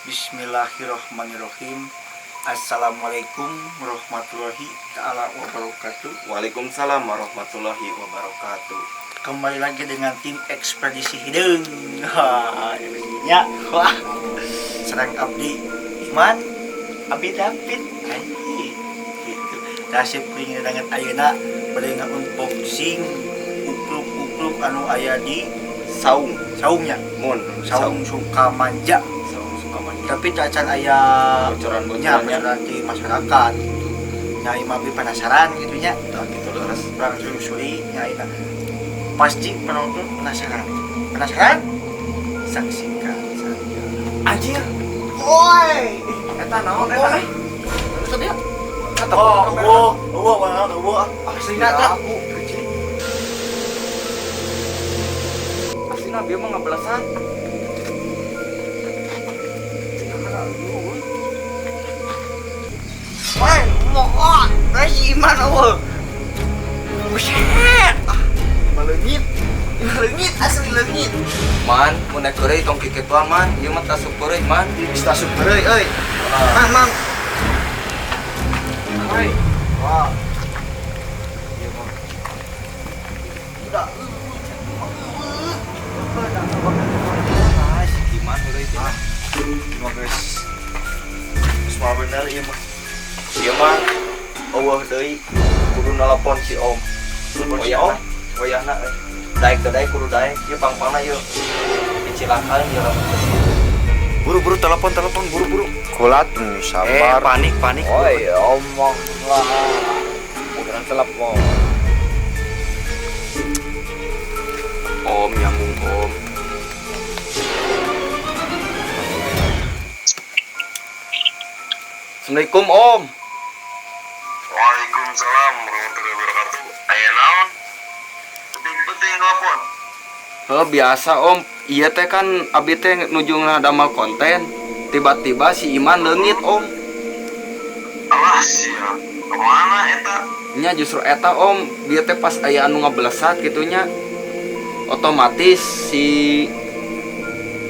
Bismillahirrahmanirrahim. Assalamualaikum warahmatullahi taala wabarakatuh. Waalaikumsalam warahmatullahi wabarakatuh. Kembali lagi dengan tim Ekspedisi Hideung. Wah, nya. Wah. Sareng abdi Iman, abdi David. Anjing. Gitu. Nasib kuring danget ayeuna bade unboxing upluk-upluk anu aya di Saung. Saungnya. Mun. Saung Sukamanja. Saung Sukamanja. Tapi tak acan aya bocoran-bocorannya. Bocoran di masyarakat gitu. Nah, imah abdi penasaran gitu nya. Tah gitu leres. Urang telusuri nya ayeuna. Pasti penonton penasaran. Penasaran? Saksikan saja. Anjir. Woi, Eta naon eta? Itu dia. Eta Oh, kamera. oh, oh, oh, oh, Aslina tah. Aslina bieu mah ngabelasan. Woi, mohon, si Iman eueuh. Buset. Ah, maleungit. Leungit, asli leungit. Man, mun naik heureuy tong kikituan, man. Ieu mah tasup heureuy, man. Geus tasup heureuy euy. Mang, mang. Hai. Wah, Ieu mah. udah. Iman heureuy teh. Ah, mah geus. Geus mah bener ieu mah. Ieu mah eueuh deui kudu nelpon si Om. Telepon si Wayahna. Om? Wayahna euy. Daek teu daek kudu daek. Ieu pang-pangna ieu. Dicilakan ieu lamun teu. Buru-buru telepon, telepon buru-buru. Kulat sabar. Panik, panik. Oi, omong lah. Bukan telepon. Om nyambung Om. Assalamualaikum Om. Waalaikumsalam warahmatullahi wabarakatuh. Aya naon? Penting-penting telepon. Heh, biasa Om. Iya teh kan abi teh nuju ngadamal konten. Tiba-tiba si Iman leungit Om. Alah sia. Kemana eta? Nya justru eta Om, dia teh pas aya anu ngabelesat gitunya. Otomatis si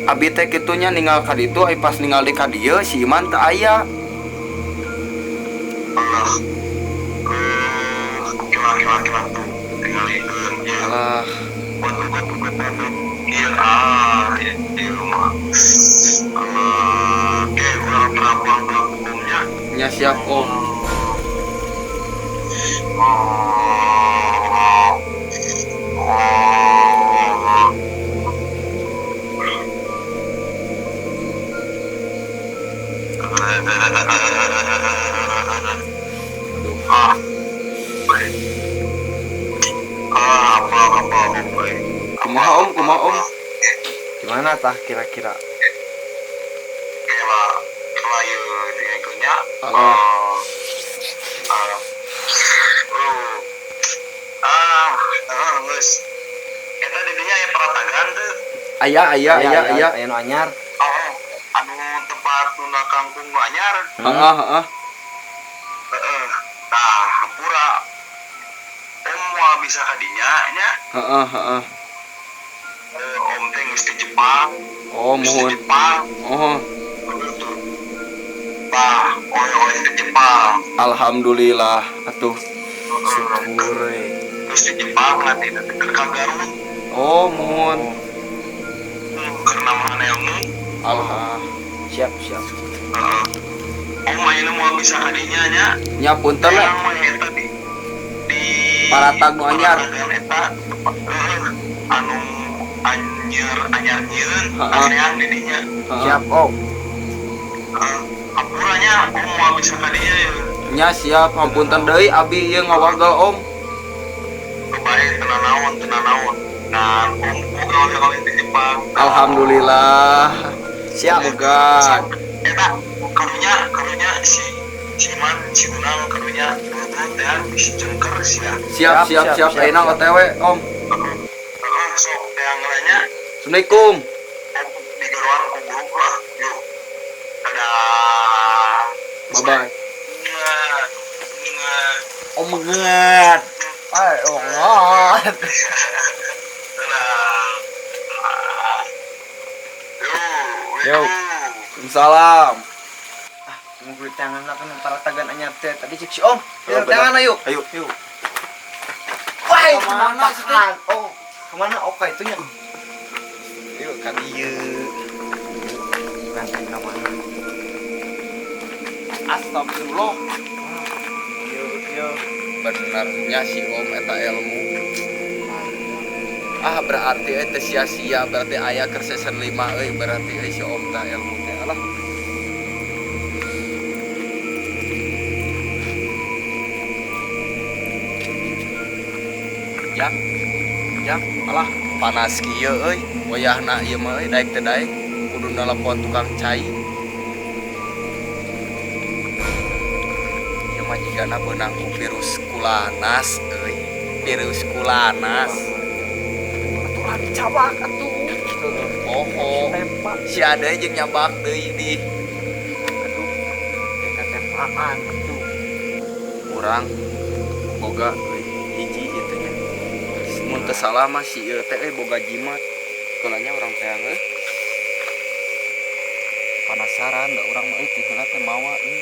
abi teh kitunya ninggal ka ditu, ai pas ninggal di ka dieu si Iman teu aya. Alah. Kira-kira kira tuh. Tinggalikeun ieu. Alah, Batu batu batu. Iya ah, iya mah. Alah, oke urang terapang hukumnya. Nya siap Om. Oh. Oh. Aduh. Ah, baik. Ah, apa apa apa baik. Kumaha Om, kumaha Om? Gimana tah kira-kira? Kela kela ieu tinggalikeunnya. Alah. Ah, oh. Ah, ah, geus. Eta di dinya aya paratagan teu? Aya, aya, aya, aya. Aya nu anyar. Oh, anu tempat nunda kangkung nu anyar. Heeh, heeh. Heeh. Tah, hampura. Om moal bisa ka dinya nya. Heeh, heeh. Om teh geus di Jepang. Oh, Geus di muhun. Jepang. Oh, Tah, oleh-oleh ke Jepang. Alhamdulillah atuh. Syukur euy. Geus di Jepang nanti teh ka Garut. Oh, muhun. Keur nambahan ilmu. Alhamdulillah. Siap, siap. Heeh. Om ayeuna moal bisa ka dinya nya. Nya punten lah. Urang mah eta di Paratag nu anyar. Paratagan eta heeh, anu anyar anyar nyieun Heeh. asean di dinya. Heeh. Siap, Om. Heeh. Hampuranya om moal bisa ka dinya ya. Nya siap, hampunten deui abi ieu ngawagel Om. Baik, tenang naon, tenang naon. Nah, om boga oleh-oleh di Jepang. Alhamdulillah. Siap. Semoga Eta karunya karunya si si Iman, si Unang karunya buru-buru teh si jengker sia. Siap, siap, Siap, siap. siap, Ayeuna siap. OTW Om. Heeh, heeh, sok teang nya. Assalamualaikum. Om digeroan ku guru lah. Yuk. Dadah. Bye bye. Ingat, ingat. Oh my God. Ay, oh God. Dadah. Yo, Yo. yo. Waalaikumsalam. Ah, mau kulit tangan lah kan para tagan anyar teh. Tadi cek si Om. Kulit tangan ayo. Ayo. Yuk. Wah, kemana sih? Oh, kemana Oka itunya? Yuk ka dieu. Nanti kemana? Astagfirullah. Yuk, yuk. Benernya si Om eta ilmu. Ah, berarti euy teu sia-sia, berarti aya keur season 5 euy, berarti euy si Om ta ilmu teh. Alah. Jak. Jak, alah panas kieu euy. Wayahna ieu mah euy daek teu daek kudu nelepon tukang cai. Ieu mah jigana beunang ku virus kulanas euy. Virus kulanas. Atuh dicabak atuh. Oh, si ada jeung nyabak deui di. Aduh, tetepaan atuh. Urang boga euy hiji ieu teh nya. Mun teu salah mah si ieu teh euy boga jimat. Keulanya urang teh euy. Penasaran da urang mah euy ti heula teh mawa euy.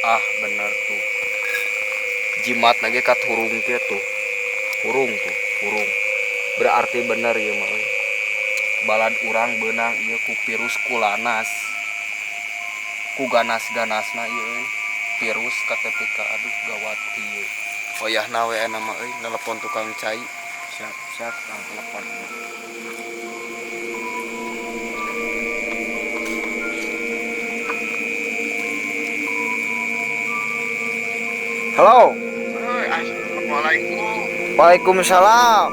Ah, bener tuh. Jimat ge katurung kieu tuh. Hurung tuh, hurung. Berarti bener ieu mah euy. Balad urang beunang ieu ku virus kulanas. Ku ganas-ganasna ieu euy. Virus KTPK aduh gawat ieu. Wayahna we aya mah euy nelepon tukang cai. Siap, siap kang telepon. Halo. Assalamualaikum. Waalaikumsalam.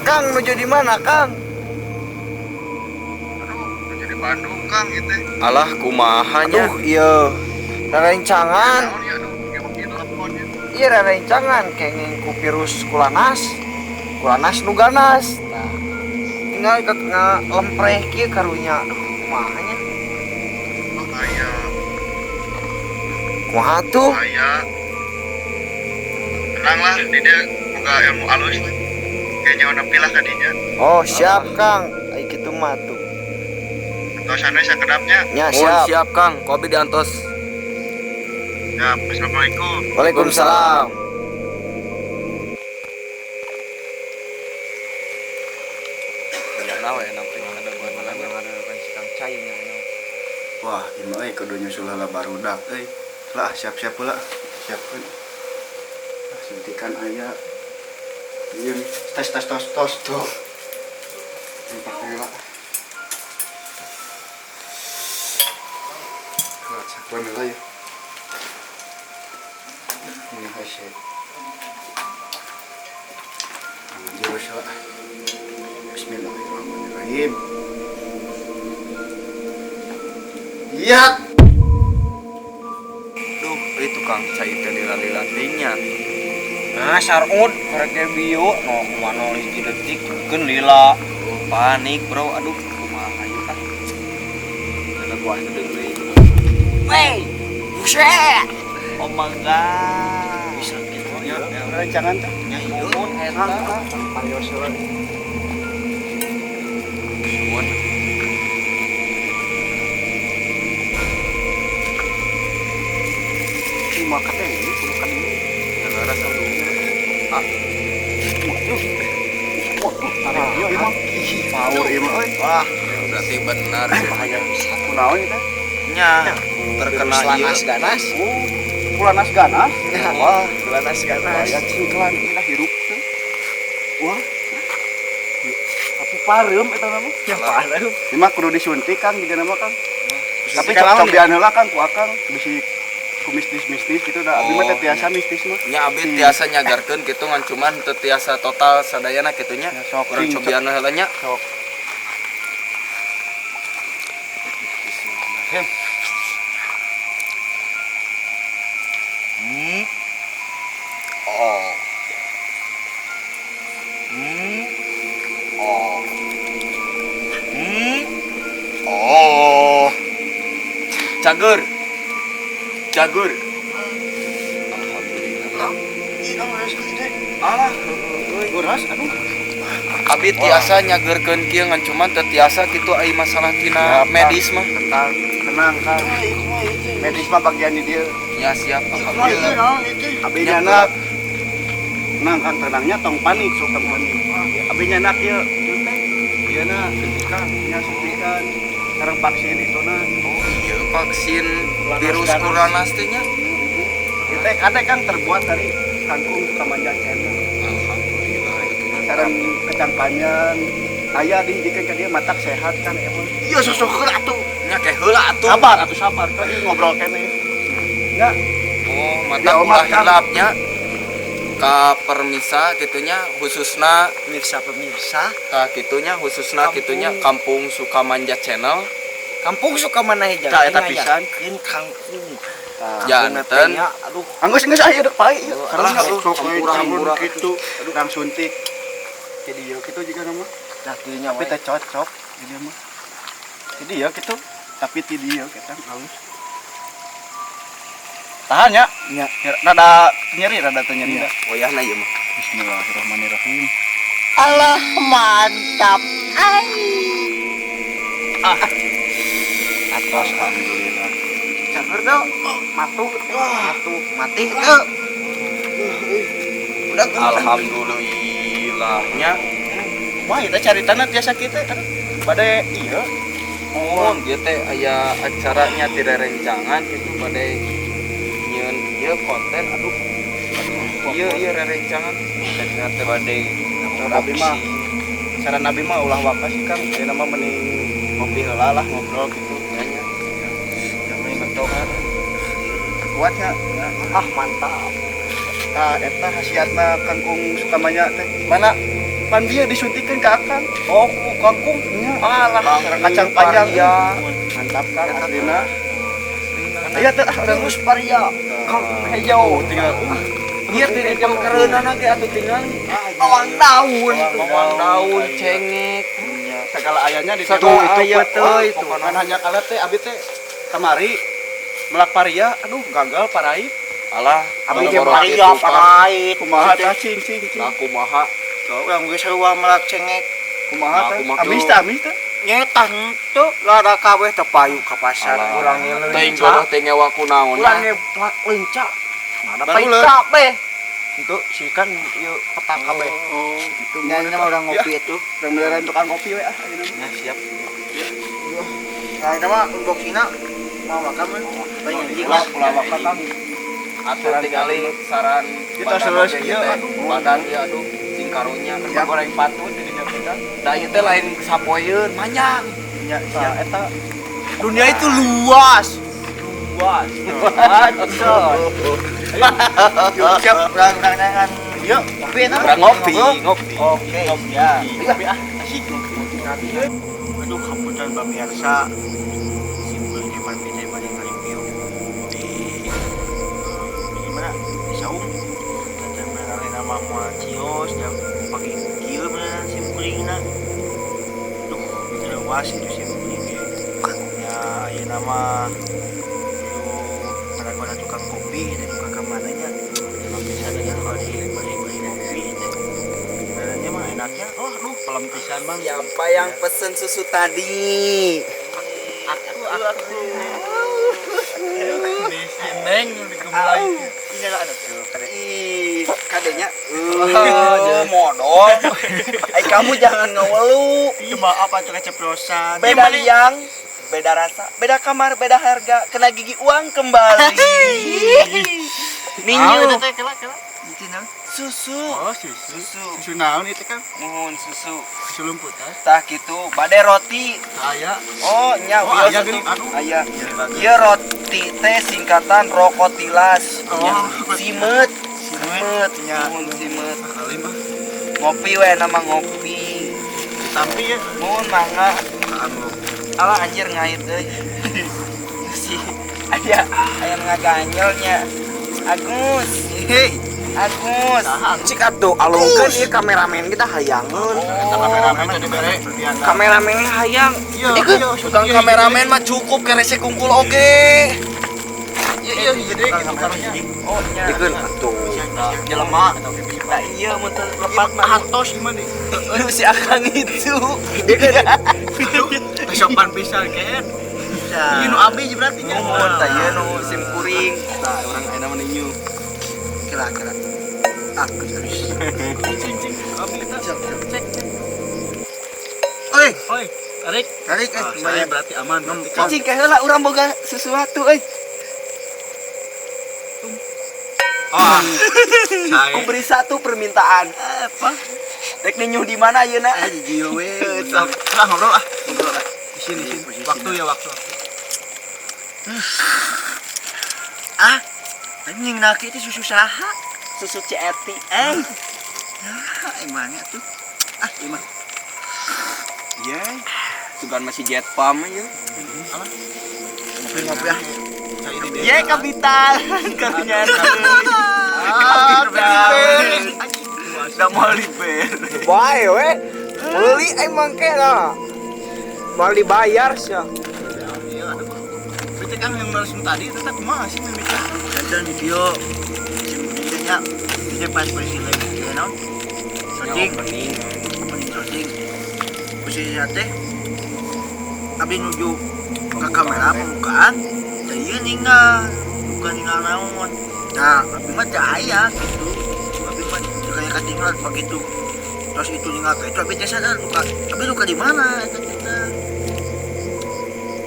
Kang nuju di mana, Kang? Aduh, nuju di Bandung, Kang gitu. Alah kumaha nya. Aduh, iya. Rerencangan. Iya, rerencangan kenging ku virus kulanas. Kulanas nu ganas. Nah, tinggal ke ngalempreh kieu karunya. Aduh, kumaha nya? Bahaya. Kumaha tuh? Bahaya. Tenang lah, di dia boga ilmu alus lah. Kayaknya nepi lah kadinya. Oh, siap, Kang. Ai kitu mah tuh. Antosan we sakedapnya. Nya, Mun siap. siap Kang, kopi diantos. Ya, assalamualaikum. Waalaikumsalam. Wayahna we nampi ada buat Ada si Kang Cai nya. Wah, ieu mah euy kudu nyusul heula barudak euy. Lah, siap-siap heula. Siapkeun. Ah, suntikan aya. Ieu tes tes tos tos tuh. Tempat heula. Lah, siapkeun heula ya. Ini hese. Jurus heula. Bismillahirrahmanirrahim. Iya. Duh, euy tukang cai teh lila-lila nya. Nah, sarud karek bio no kumaha 0 detik keun lila. Oh, panik, bro. Aduh, kumaha ieu ah. Ada gua deui euy. Wey, buset. Oh my god. Bisa kitu Ya, rencangan teh. nya ieu eta. Parios heula. Mun Cuma katanya ini kudu kan ini. negara kudu. Ah, Waduh. Waduh, tarik ieu ieu mah. Power ieu mah euy. Wah, berarti benar. Bahaya pisan. Kunaon ieu teh? Nya terkena ieu. Kulanas ganas. Oh, kulanas ganas. Wah, kulanas ganas. Bahaya cingkelan ieu hirup teh. Wah. Tapi pareum eta mah. Ya parah. Ieu mah kudu disuntik Kang jigana mah Kang. Tapi Suntikan naon cobian heula Kang ku Akang bisi ku mistis-mistis gitu da abdi mah teh Oh, tiasa mistis mah. Nya abi tiasa nyagarkeun kitu ngan cuman teu tiasa total sadayana kitu nya. Ya, sok Urang cing, cobian heula nya. Sok. Bismillahirrahmanirrahim. Hmm. Oh. Hmm. Oh. Hmm. Oh. Cager. Cager. Alhamdulillah. Ih, kamu harus gede. Alah, heueuh euy. Uras, aduh. Abi tiasa nyageurkeun kieu ngan cuman teu tiasa kitu ai masalah tina medis mah. Tenang, tenang Kang. Medis mah bagian di dieu. Ya siap, alhamdulillah. Abi nyanak. Tenang Kang, tenangnya tong panik, sok tong panik. Abi nyanak ieu. Ieu na suntikan, nya suntikan. Sareng vaksin itu na. Oh iya, vaksin virus corona teh nya. Ieu teh kade Kang terbuat dari kangkung Sukamanja channel. Alhamdulillah. Sareng kacang panjang. Aya dihijikeun ka dieu matak sehat kan emang. Iya sosok atuh. Nya ke heula atuh. Sabar atuh sabar, kan ieu ngobrol keneh. Nya. Oh, mata ulah hilapnya ka permisa gitunya khususna pemirsa-pemirsa tah gitunya khususna gitunya Kampung Sukamanja Channel. Kampung Sukamana hiji. Tah eta pisan kangkung. Janten. Aduh, anggeus geus aya deuk pae ieu. Alah, hampura kitu, urang suntik. Jadi ieu kitu juga nama. Nah, dinya tapi teh cocok di dieu mah. Jadi ieu kitu, tapi ti dieu kita halus. Tahan ya. Nya. Rada nyeri, rada teu nyeri. Wayahna ieu mah. Bismillahirrahmanirrahim. Alah mantap. Ai. Ah. Atos alhamdulillah. Cager teu? Matuh, matuh, mati teu. Udah alhamdulillahnya. Wah, eta caritana tiasa kitu kan. Bade ieu. Mun ieu teh aya acaranya ti rerencangan kitu bade nyieun ieu konten aduh. Ieu ieu rerencangan tadina teh bade abi mah. Saran abi mah ulah waka sih Kang, ayeuna mah mending ngopi heula lah ngobrol gitu. Nya nya. Kuatnya. Ah, mantap. Tah eta khasiatna kangkung Sukamanya teh. Mana pan bieu disuntikeun ka akang. Oh, ku kangkung. Nya. Alah, sareng kacang panjang. Paria. Mantap Kang aslina. Aya teh ah urang terus paria. Kangkung hijau. tinggal. Ieu teh pangkereunana ge atuh tinggal. Bawang daun. Bawang daun, cengek. Segala ayahnya di Segala itu aya teh itu. Kan hanya kalah teh abi teh kamari melak paria, aduh gagal parait. Alah, Abi ge boro-boro paria kitu, Kang. parait. Kumaha tah cing cing cing. Nah, kumaha? Urang geus sarua melak cengek. Kumaha Nah, tah? kumaha Amis tuh? tah amis tah. Nyeta henteu lara kabeh teu payu ka pasar. Alah. Urang ge Teuing leunca. jodoh teh ngewa ku naon. Urang ge plak leunca. Nah, Baru pai leun. kabeh. Itu sih kan ieu petak kabeh. Oh, gitu. Nya ini mah urang ngopi itu. Urang beneran tukang kopi we ah ayeuna mah. Ya siap. Nah, ini mah unboxingna mau makan mah. Paling anjing Ulah ulah waka Kang. Atuh tingali saran Kita badan selesai oge ieu, ieu teh. aduh. Badan ieu aduh sing karunya. Kerja goreng patut jadinya teh Kang. Da ieu teh lain sapoeun, manjang. Nya tah eta Dunia itu luas. Luas. Yuk, siap urang-urang nangan. Yuk, Ngopi eta. Urang ngopi, ngopi. Oke, siap. Ngopi ah, asik ngopi. Aduh, kamputan pemirsa. Simpul depan PT bade nge-review di mana? Di Saung. Tadi beneran nama moal cios dan pake kieu beneran sim kuringna. Duh, diterwas itu sim kuring ge. Ya, ayeuna mah nu ngaraguan tukang kopi itu tukang ka mana nya. Emang bisa dengan kalau di beli-beli kopi teh. Benerannya mah enaknya. Oh, aduh, Pelem pisan Mang. Siapa yang pesen susu tadi? Aku. Neng digembleng. Ini lah anak tuh. Ih, kadenya. Modal. Eh kamu jangan ngewelu. Maaf atuh keceplosan. Beda liang, beda rasa, beda kamar, beda harga, kena gigi uang kembali. Ninyu. Susu. Oh, susu. Susu. Susu naon itu Kang? Mohon susu. Susu lumput ah. Tah gitu, bade roti. Aya. Oh, nya Oh, wios aya atuh. geuning, aduh. Aya. Ieu roti teh singkatan rokotilas. Oh. Simet. Simet. Simet, mohon simet. Alim ah. Ngopi we nama ngopi. Ditampi ya. Mohon mangga. Anu. Alah anjir ngait euy. Si aya aya ngaganyelnya. Agus. Hei, Agus. cik atuh alungkeun ieu kameramen kita hayangeun. Eta kameramen teh dibere diandang. Kameramen hayang. Iya, Ikut. iya, Tukang kameramen mah cukup kerese kungkul oge. Iya, iya, gede gitu karunya. Oh, nya. Dikeun atuh. Jelema. Tah ieu mun teu lepat mah Atos gimana nih? lu si Akang itu. Sopan pisan ken. Ieu nu abi berarti nya. Nuhun tah ieu nu sim kuring. Tah urang ayeuna mah ninyu. Kira-kira. Ah, geus. Cing cing. Abi kita cek cek. Oi, Oi, tarik. tarik Ah, saya berarti aman. Berarti kan. Cing kayak heula urang boga sesuatu euy. Oh. Ku Saya beri satu permintaan. Apa? Rek ninyuh di mana ayeuna? Ah, jijik we. Lah ngobrol ah. Ngobrol ah. Di sini di sini. Posisi. Waktu ya waktu. Ah, anjing naki itu susu saha? Susu Ceti. Eh. Ah, emangnya tuh. Ah, emang. Iya. Sugan masih jet pump aja. Ngopi-ngopi ah. Saya di Ye kapital. Karunya. Kapital. Udah mau liber. Bae we. Meuli emang ke lah. Mau dibayar sih. Iya, aduh. Berarti kan yang langsung tadi tetap kumaha sih mimiknya. Dan video nya ini pas posisi lagi ya non. Syuting, Opening. opening syuting. Posisi teh abdi nuju ke kamera pembukaan, teh ieu ninggal, bukan ninggal naon. Nah, abdi mah teu aya gitu. Abdi mah teu kayak katinggalan begitu. Terus itu ninggal ke itu abdi teh sadar luka. Abdi luka di mana eta teh?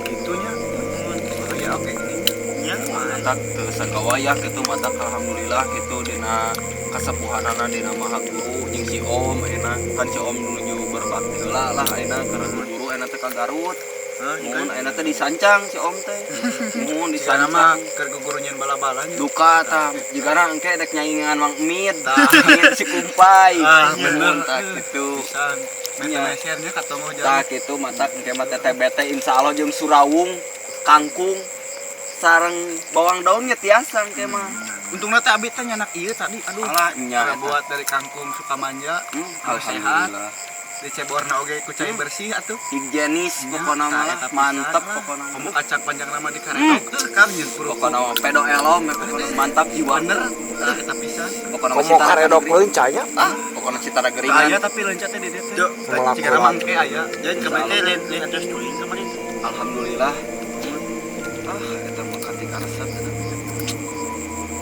Gitunya. Oh ya oke gini. Nya, Matak teu sagawayah gitu matak alhamdulillah gitu dina kasepuhanana dina maha guru jeung si Om ayeuna kan si Om nuju berbakti heula lah ayeuna keur guru ayeuna teh ka Garut. Hah, Mun ayeuna teh disancang si Om teh. Mun Jika nama disancang. keur gugurunya bala-balanya. Duka tah jigana engke dek nyaingan Mang Mid, Mid si Kumpai. Ah, bener. Mun tah gitu. Pisan. Nya. Meter-meternya katongo Tah jalan. gitu matak engke mah teteh bete insyaallah jeung surawung, kangkung, sareng bawang daunnya tiasa engke mah. Untungna teh abi teh nyanak ieu tadi. Aduh. Alah nya. Cara buat dari kangkung suka manja, Alhamdulillah. sehat. Diceborna oge ku cai bersih atuh. Higienis pokona mah lah, mantep pokona mah. Kamu kacang panjang nama di karedok teh kan nyeun puruk. Pokona mah pedo elom ya, pokona mantap jiwa. Bener, tah eta pisan. Pokona mah Komo cita karedok leuncanya. Ah, pokona cita Tah aya geringan. tapi leunca teh di dieu teh. Duh, Tah, Jika nama engke aya. Dan kemarin teh lain lain atas tuing kemarin. Alhamdulillah. Ah, eta mah katika resep eta.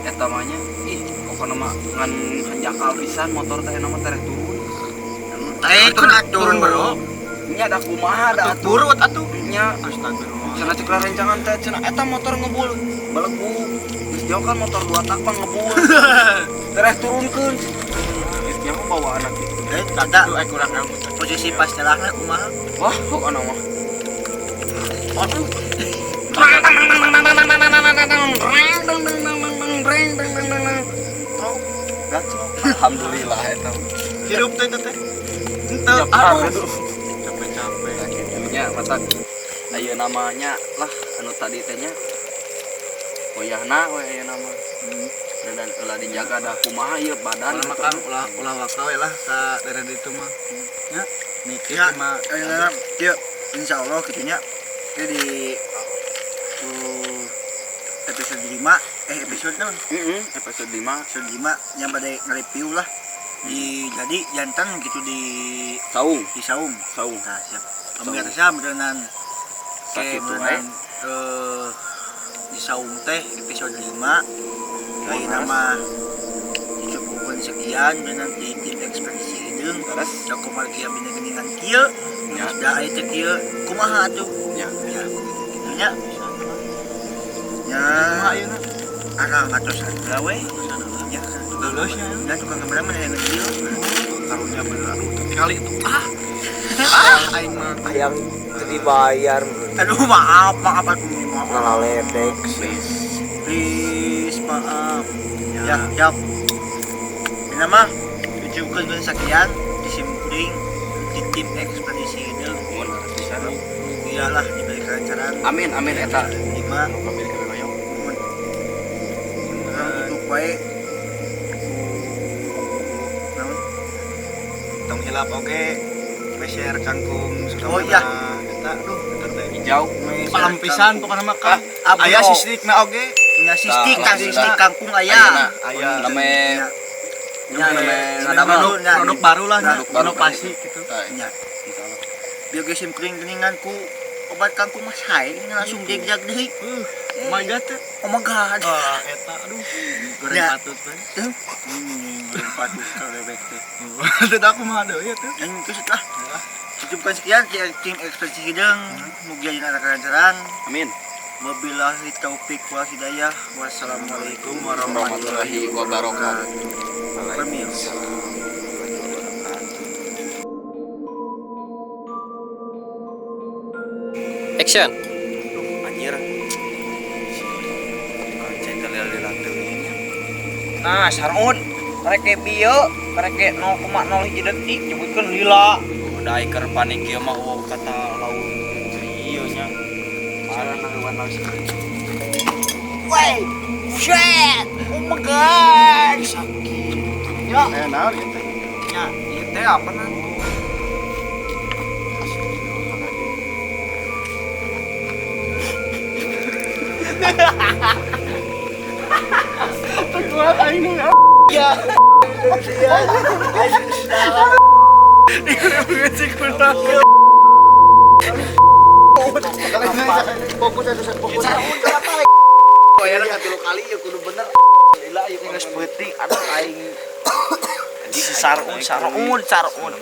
Eta mah nya, ih, pokona mah ngan hanjakal pisan motor teh eta mah tereh turun. Eh, Turun turun bro. Nya da kumaha da atuh. Turut atuh. Nya Astagfirullah. cenah cek rencangan teh cenah eta motor ngebul belebu. Geus jauh kan motor dua tak mah ngebul. Tereh turunkeun. Geus nyaho bawa anak gitu. Eh, kata Aduh, eh kurang ilmu. posisi pas celahna kumaha? Wah, pokona mah. Aduh, Gacok. Alhamdulillah eta. Hidup teh teh. Henteu, Ya, aduh. aduh. Capek-capek. Nah, gitunya matak ayeuna namanya lah anu tadi teh nya. Wayahna we ayeuna mah. Dan ulah dijaga dah kumaha ieu badan Ulah makan ulah ulah waka we lah ka daerah ditu mah. Nya, nitip Ya, mah. ayeuna kieu insyaallah kitu nya. Kieu di episode 5 episode naon? Heeh, episode 5 Episode 5 yang bade nge-review lah. Di jadi jantan gitu di saung, di saung. saung. Nah, siap. Pemirsa meureunan Sakitu wae. meureunan di saung teh episode 5 Ayeuna mah dicukupkeun sekian meureunan di tim ekspedisi hideung. Terus Joko margi abdi geuningan kieu. nya Da aya teh kieu kumaha atuh? nya. Ya, kitu nya. Ya, Kumaha ayeuna? akang atos heula we. Ya, Leuleus nya. nya tukang kamera mah yang kieu. Karunya bener aduh kali itu. Ah. Ah, aing mah. Hayang teu dibayar. Aduh, maaf, maaf atuh, maaf. Ngalaledek sih. Please, maaf. Ya, siap. Ini mah dicukupkeun sekian di simkuring di tim ekspedisi hideung. Mun bisa. Iyalah diberi kelancaran. Amin amin eta. 5 Pemilik royong. mun urang tutup wae. Naon? Tong hilap oge. Meser kangkung suka Oh, iya. Eta aduh eta teh. Hijau. Palam pisan pokona mah kan. Ah, Aya bro. sistikna oge. Nya sistik, Tah, kang sistik kangkung aya. Ayeuna. Aya. Lame Ya. Nya namanya ngadamel Produk baru lah, Produk baru. inovasi gitu. Nya. Biar ge sim kuring geuningan ku obat kangkung mas hae ini langsung jegjag deui. Oh my god. Teh. Oh my god. Ah, eta aduh. Goreng Ya. patut kan. Tuh. Goreng patut kalebek teh. Teu aku mah deui ya teh. Yang itu lah. Cukupkan sekian tim ekspedisi hideung. Mugia dina kalancaran. Amin. Wabillahi taufik wal hidayah. Wassalamualaikum warahmatullahi Warahmatullahi wabarakatuh. wabarakatuh. Action. Anjir. Kancing lila teuing. Nah, sarun rek bieu, rek 0,0 hiji detik nyebutkeun lila. Udah iker panik ieu mah eueuh kata laun ieu nya. Panik. Wey, shit. Oh my god. Sakit. Ya, Eh, naon ieu teh? nya, ieu teh apa nah? Kuat aing nu. Fokus aja, fokus. Bayarna ka 3 kali ya kudu bener. Lila ieu Geus peuting aduh aing. Si sarun, sarun, sarun.